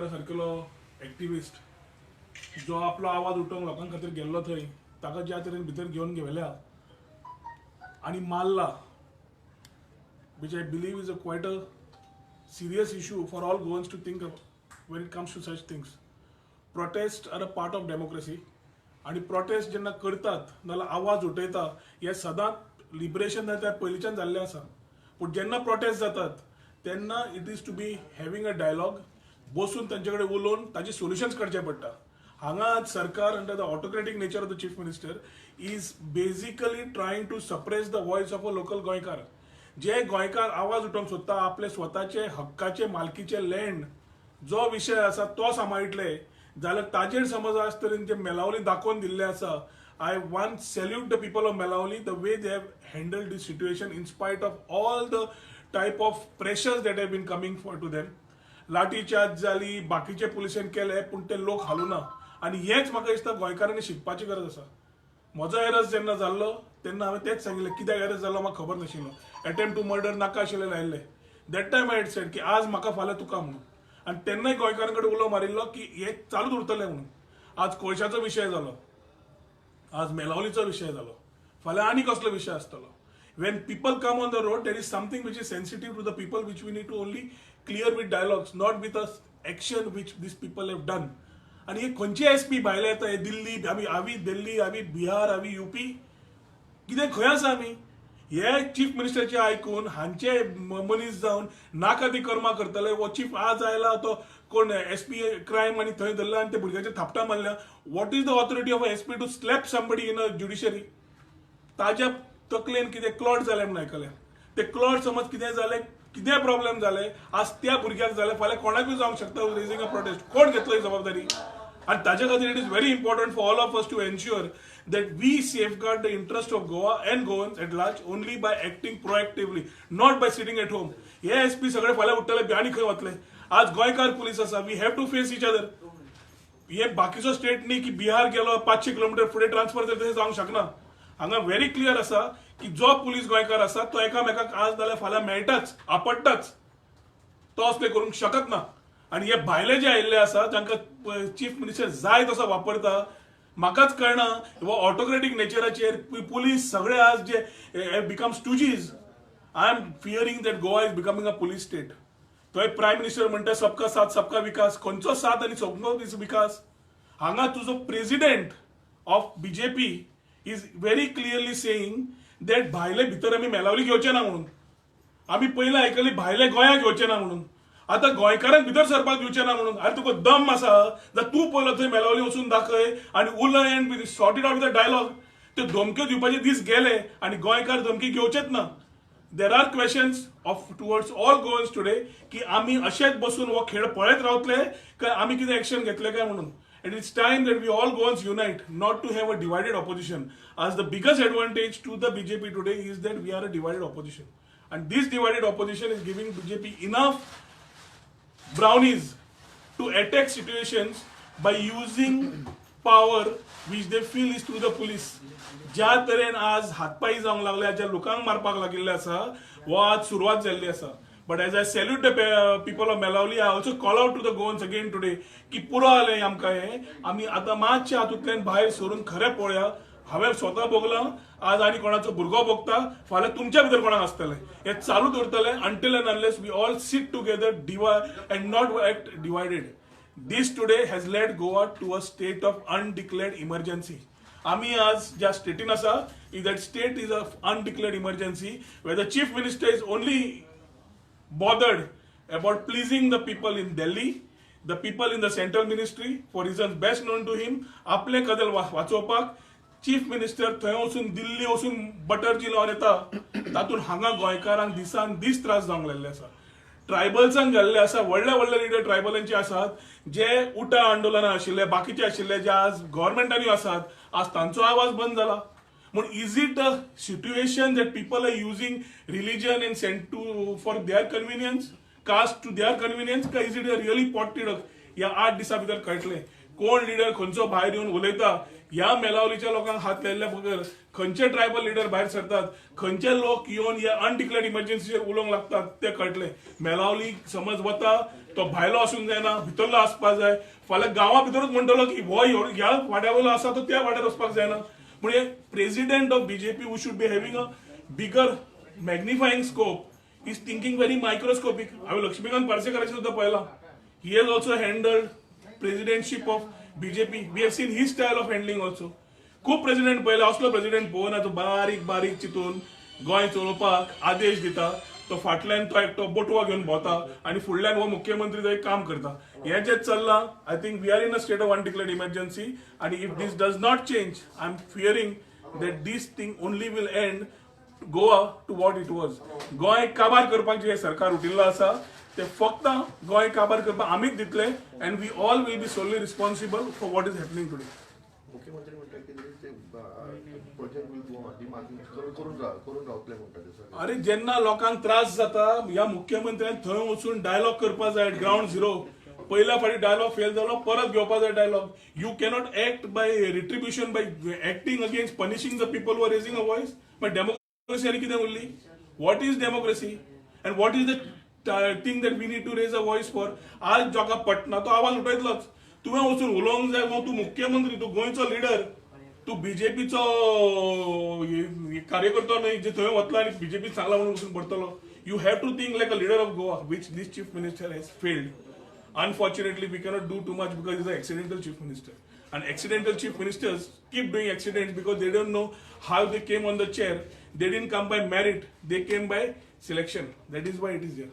आमोणकरा सारकेलो activist जो आपलो आवाज उठोवंक लोकां खातीर गेल्लो थंय, ताका ज्या तरेन भितर घेवन गेल्या आनी मारला, which I believe is a quite a serious issue for all Goans to think of when it comes to such things. Protests are a part of democracy आणि प्रोटेस्ट जेन्ना करतात नाल्यार आवाज उठयता, हे सदांच लिबरेशन जाता त्या पयलींच्यान जाल्लें आसा. पूण जेन्ना प्रोटेस्ट जातात तेन्ना it is to be having a dialogue, बसून तांचे कडेन उलोवन ताचे सोल्युशन्स काडचें पडटा. हांगा आज सरकार under the autocratic nature of the Chief Minister is basically trying to suppress the voice of a local गोंयकार, जे गोंयकार आवाज उठोवंक सोदता. आपले स्वताचे हक्काचे मालकीचे लँड जो विशय आसा तो सांबाळटले जाल्यार ताजेर समज आज तरेन जे मेलावली दाखोवन दिल्ले आसा, I want salute the people of Melauli, the way they have handled this situation in spite of all the type of pressures that have been coming for to them. लाठी चार्ज जाली, बाकीचे पुलिसेन केले, पूण ते लोक हालूना आनी हेच म्हाका दिसता गोंयकारांनी शिकपाची गरज आसा. म्हजो एरस्ट जेन्ना जाल्लो तेन्ना हांवें तेच सांगिल्लें. कित्याक एरस्ट जाल्लो म्हाका खबर नाशिल्लो. एटेम्प्ट टू मर्डर नाका आशिल्लें लायिल्लें. That time I said की आज म्हाका, फाल्यां तुका म्हणून. आनी तेन्नाय गोंयकारां कडेन उलो मारिल्लो की हे चालूच उरतलें म्हणून. आज कोळशाचो विशय जालो, आज मेलावलीचो विशय जालो, फाल्यां आनी कसलो विशय आसतलो. When people come on the road, there is something which is sensitive to the people, which we need to only clear with dialogues, not with a action which these people have done. आनी हे खंयचे S P भायले येता हे दिल्ली? आमी आवी दिल्ली, आवी बिहार, आवी युपी, कितें खंय आसा आमी? हे चीफ मिनिस्टरचे आयकून हांचे मनीस जावन नाका ती कर्मां करतले. हो चीफ आज आयला, तो कोण एस पी क्रायम आनी थंय धरला आनी ते भुरग्याचे थापटां मारल्या. What is the authority of SP to slap somebody in a judiciary? ताज्या तकलेन कितें क्लॉट जालें म्हणून आयकलें. ते क्लॉट समज कितें जालें, कितें प्रॉब्लेम जाले, आज त्या भुरग्याक जालें, फाल्यां कोणाकूय जावंक शकता. रेजिंग अ प्रोटेस्ट, कोण घेतलो ही जबाबदारी? आनी ताच्या खातीर it is very important for all of us to ensure that we safeguard the interest of Goa and Goans at large only by acting proactively, not by sitting at home. हे S P सगळे फाल्यां उठ्ठले आनी खंय वतले? आज गोंयकार police आसा, we have to face each other. हे बाकीचो स्टेट न्ही की बिहार गेलो, 500 किलोमिटर फुडें ट्रान्सफर जालें, तशें जावंक शकना. हांगा व्हेरी क्लियर आसा की जो पुलीस गोंयकार आसा तो एकामेकाक आज जाल्यार फाल्यां मेळटाच, आपडटाच. तो असले करूंक शकत ना. आनी हे भायले जे आयिल्ले आसा, तांकां चीफ मिनिस्टर जाय तसो वापरता. म्हाकाच कळना, हो ऑटोक्रेटीक नेचराचेर पुलीस सगळे आज जे become stooges. I am fearing that Goa is becoming a police state. थंय प्रायम मिनिस्टर म्हणटा, "सबका साथ, सबका विकास." खंयचो साथ आनी सबको विकास? हांगा तुजो president of BJP is very clearly saying that भायले भितर आमी मेलावली घेवचे ना म्हणून. आमी पयलीं आयकली भायले गोंयाक घेवचे ना म्हणून, आतां गोंयकारांक भितर सरपाक दिवचे ना म्हणून. आरे, तुका दम आसा जाल्यार तूं पयलो थंय मेलावली वचून दाखय आनी उलय and sort it out with dialogue. त्यो धमक्यो दिवपाचे दीस गेले आनी गोंयकार धमकी घेवचेच ना. There are questions of towards all Goans today की आमी अशेच बसून हो खेळ पळयत रावतले काय आमी कितें एक्शन घेतले काय म्हणून. And it's time that we all Goans unite, not to have a divided opposition. As the biggest advantage to the BJP today is that we are a divided opposition. And this divided opposition is giving BJP enough brownies to attack situations by using power which they feel is through the police. ज्या तरेन आज हातपाई जावंक लागल्या, ज्या लोकांक मारपाक लागिल्ले आसा, हो आज सुरवात जाल्ली आसा. But as I salute the people of Melauli, I also call out to the Goans again today की पुरो जालें आमकां हें. आमी आतां मातशें हातूंतल्यान भायर सरून खरें पळोवया. हांवें स्वता भोगलां, आज आनी कोणाचो भुरगो भोगता, फाल्यां तुमच्या भितर कोणाक आसतलें. हें चालूच उरतलें until and unless we all sit together and not act divided. This today has led Goa to a state of undeclared emergency. आमी आज ज्या स्टेटीन आसा, that state is of undeclared emergency, where the Chief Minister is only bothered about pleasing the people in Delhi, the people in the central ministry, for reasons best known to him. आपले कदेल वाचोवपाक chief minister थंय वचून, दिल्ली वचून butter जी लावन येता. तातूंत हांगा गोंयकारांक दिसान दीस त्रास जावंक लागिल्ले आसा, ट्रायबल्सांक जाल्ले आसा. व्हडले व्हडले लिडर ट्रायबलांचे आसात, जे उटा आंदोलनां आशिल्ले, बाकीचे आशिल्ले, जे आज गव्हर्मेंटांनी आसात, आज तांचो आवाज बंद जाला. म्हूण is it a situation that people are using religion and sent to for their convenience, caste to their convenience, काय is it a really पोटतिडक? ह्या 8 दिसां भितर कळटलें. कोण लिडर खंयचो भायर येवन उलयता. ह्या मेलावलीच्या लोकांक हात लायल्ल्या बगर खंयचे ट्रायबल लिडर भायर सरतात, खंयचे लोक येवन ह्या अनडिक्लेअर्ड इमर्जन्सीचेर उलोवंक लागतात ते कळटले. मेलावली समज वता तो भायलो आसूंक जायना, भितरलो आसपाक जाय. फाल्यां गांवा भितरूच म्हणटलो की हो ह्या वाड्या वयलो आसा, तो त्या वाड्यार वचपाक जायना. म्हणजे president of BJP, who should be having a bigger magnifying scope, is thinking very microscopic. हांवें लक्ष्मीकांत पार्सेकाराचें सुद्दां पळयलां. He has also handled presidentship of BJP. We have seen his style of handling also. खूब प्रेसिडेंट पळयला, असलो president पळोवना. तो बारीक बारीक चिंतून गोंय चलोवपाक आदेश दिता. तो फाटल्यान तो एकटो बोटवा घेवन भोंवता आनी फुडल्यान हो मुख्यमंत्री थंय काम करता. हें जें चल्लां, I think we are in a state of undeclared emergency आनी if this does not change, I am fearing that this thing only will end Goa to what it was. Goa काबार करपाक जे सरकार उठिल्लो आसा, ते फक्त गोंय काबार करपाक आमीच दितले and we all will be solely responsible for what is happening today. मुख्यमंत्री म्हणटा की ते प्रोजेक्ट will go, ती मागीर करून रावतले म्हणटा ते सगळे. अरे, जेन्ना लोकांक त्रास जाता, ह्या मुख्यमंत्र्यान थंय वचून डायलॉग करपाक जाय. ग्रावंड झिरो पयल्या फावटी डायलॉग फेल जालो, परत घेवपाक जाय dialogue. You cannot act bye retribution, bye acting against, punishing the people were raising a voice. But democracy आनी कितें उरली? What is democracy and what is the thing that we need to raise a voice for? आज जाका पटना तो आवाज उठयतलोच. तुवें वचून उलोवंक जाय. तूं मुख्यमंत्री, तूं गोंयचो लिडर, तूं बीजेपीचो कार्यकर्तो न्हय जे थंय वतलो आनी बीजेपी सांगला म्हणून वचून पडटलो. You have to think like a leader of Goa, which this chief minister has failed. Unfortunately, we cannot do too much because he's an accidental chief minister. And accidental chief ministers keep doing accidents because they don't know how they came on the chair. They didn't come by merit, they came by selection. That is why it is here.